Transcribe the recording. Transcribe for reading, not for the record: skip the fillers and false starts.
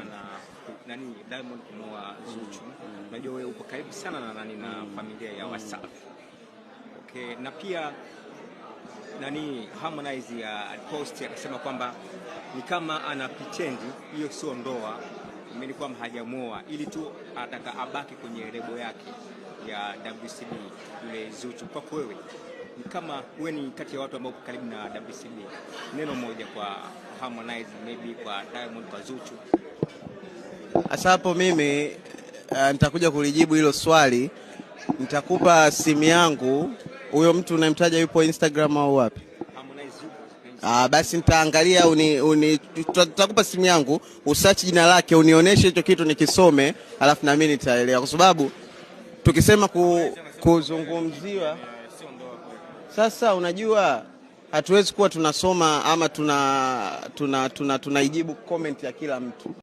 na nani, Diamond kumuoa Zuchu. Unajua wewe upo karibu sana na nani, na familia ya Wasafi. Okay, na pia nani, Harmonize ya post akasema kwamba ni kama ana pretend hiyo sio ndoa, imeni kwamba hajamuoa ili tu ataka abaki kwenye lebo yake ya WCB yule Zuchu. Kwako wewe ni kama wewe ni kati ya watu ambao uko karibu na WCB, neno moja kwa Harmonize, maybe kwa Diamond, kwa Zuchu. Sasa hapo mimi nitakuja kulijibu hilo swali, nitakupa simu yangu. Huyo mtu unayemtaja yupo Instagram au wapi? Harmonize yupo. Ah, basi nitaangalia tutakupa simu yangu usearch jina lake unionyeshe hicho kitu nikisome, alafu na mimi nitaelewa, kwa sababu tukisema kuzungumziwa sasa, unajua hatuwezi kuwa tunasoma ama tuna tunaijibu comment ya kila mtu.